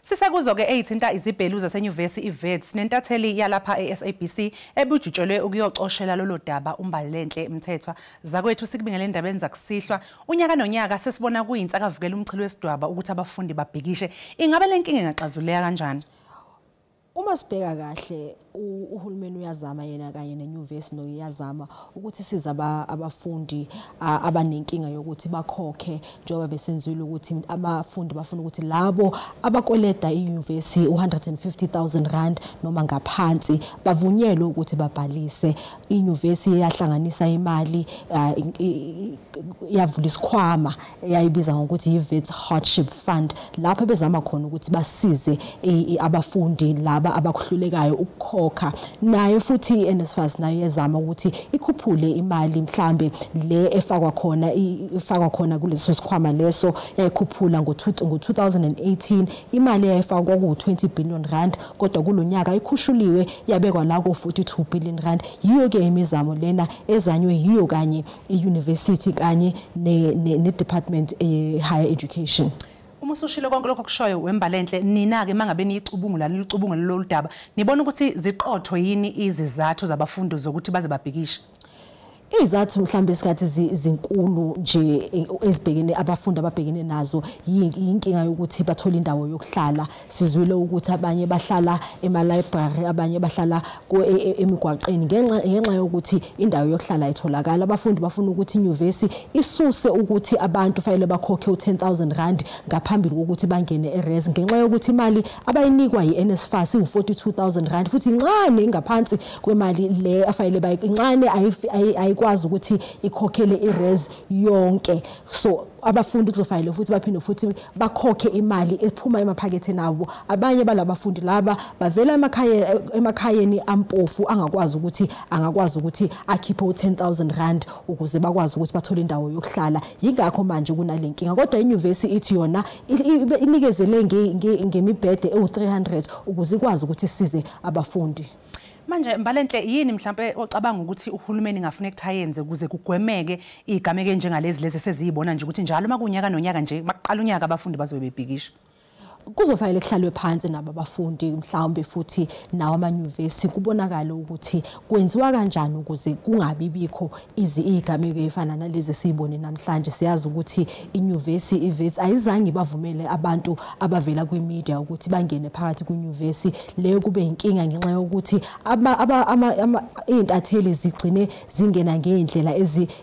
Sisekuzo-ke eyithinta izibhelu zasenyuvesi iWits nentatheli yalapha e-SABC ebujutshelwe ukuyocoshela lolo daba uMbalenhle Mthethwa. Zakwethu sikubingele endabeni zakusihlwa. Unyaka nonyaka sesibona kuyinsakavukela umchilo wesidwaba ukuthi abafundi babhikishe. Ingabe le nkinga ingaxazululeka kanjani? Uma sibheka kahle, uhulumeni uyazama yena kanye nenyuvesi noyazama ukuthi siza abafundi abanenkinga yokuthi bakhokhe, njengoba besenzile ukuthi abafundi bafuna ukuthi labo abakweleda inyuvesi u150,000 rand noma ngaphansi bavunyelwe ukuthi babhalise. Inyuvesi yahlanganisa imali, yavula isikhwama eyayibiza ngokuthi i-Wits Hardship Fund, lapho bezama khona ukuthi basize abafundi laba abakuhlulekayo ukukhokha. Nayo futhi i-NSFAS nayo yezama ukuthi ikhuphule imali mhlambe le efakwa khona, ifakwa khona kuleso sikhwama leso, yayikhuphula ngo-2018 imali eyayifakwa ku-20 billion rand, kodwa kulonyaka ikhushuliwe yabekwa la ku-42 billion rand. Yiyo-ke imizamo lena ezanywe yiyo kanye i-university kanye ne-department e-higher education. Uma usushilo konke lokho kushoyo weMbalenhle, nina-ke mangabe niyicubungula nilicubungula lolu daba, nibona ukuthi ziqotho yini izizathu zabafundi zokuthi baze babhikishe? Izathu mhlambe isikhathi zinkulu nje ezibhekene abafundi ababhekene nazo inkinga yokuthi bathole indawo yokuhlala. Sizwile ukuthi abanye bahlala ema-library, abanye bahlala emigwaqeni ngenxa yokuthi indawo yokuhlala itholakala. Abafundi bafuna ukuthi inyuvesi isuse ukuthi abantu fanele bakhokhe u10,000 rand ngaphambili kokuthi bangene e-res, ngenxa yokuthi imali abayinikwa yi-NSFAS iwu-42,000 rand, futhi incane, ingaphansi kwemali le afanele bayincane, ayikwazi ukuthi ikhokhele i-res yonke. So abafundi kuzofanele futhi baphinde futhi bakhokhe imali ephuma emaphaketheni abo. Abanye balabafundi laba bavela emakhayeni ampofu, angakwazi ukuthi akhiphe u10,000 rand ukuze bakwazi ukuthi bathole indawo yokuhlala. Yingakho manje kunale nkinga, kodwa inyuvesi ithi yona inikezele ngemibhede ewu300 ukuze ikwazi ukuthi isize abafundi. Manje Mbalenhle, yini mhlambe ocabanga ukuthi uhulumeni ngafuna ukuthi ayenze ukuze kugwemeke igameke njengalezi lezi seziyibona nje ukuthi njalo makunyaka nonyaka nje maqala unyaka abafundi bazobe bebhikisha? Kuzofanele kuhlalwe phansi nabo abafundi, mhlawumbe futhi nawo amanyuvesi, kubonakala ukuthi kwenziwa kanjani ukuze kungabi bikho izigameko ezifana nalezi esiyibone namhlanje. Siyazi ukuthi inyuvesi iWits ayizange bavumele abantu abavela kwi-media ukuthi bangene phakathi kwinyuvesi leyo. Kube inkinga ngenxa yokuthi iy'ntatheli zigcine zingena ngey'ndlela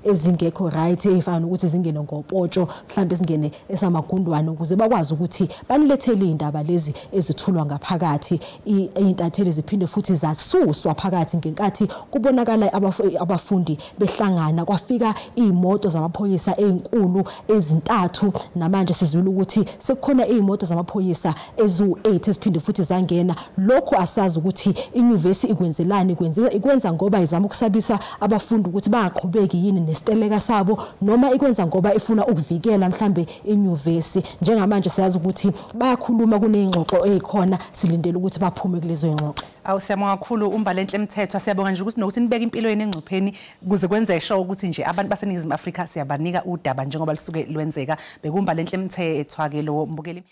ezingekho right, ey'fana nokuthi zingene ngopotsho, mhlawumbe zingene esamagundwane, ukuze bakwazi ukuthi banilethele iy'ndaba lezi ezithulwa ngaphakathi. Iy'ntatheli ziphinde futhi zasuswa phakathi ngenkathi kubonakala abafundi behlangana, kwafika iy'moto zamaphoyisa ey'nkulu ezintathu. Namanje sizwile ukuthi sekukhona iy'moto zamaphoyisa eziwu-8 eziphinde futhi zangena. Lokhu asazi ukuthi inyuvesi ikwenzelani, ikwenza ngoba izama ukusabisa abafundi ukuthi bangaqhubeki yini nesiteleka sabo, noma ikwenza ngoba ifuna ukuvikela mhlambe inyuvesi. Njengamanje siyazi ukuthi bayakhuluma, kuney'ngxoxo ey'khona, silindele ukuthi baphume kulezo y'ngxoxo. Awu, siyabonga kakhulu uMbalenhle Mthethwa. Siyabonga nje ukuthi nokuthi nibeke impilo yenu engcupheni kuze kwenze sure ukuthi nje abantu baseNingizimu Afrika siyabanika udaba njengoba lisuke lwenzeka. BekuMbalenhle Mthethwa ke lo mbukeli.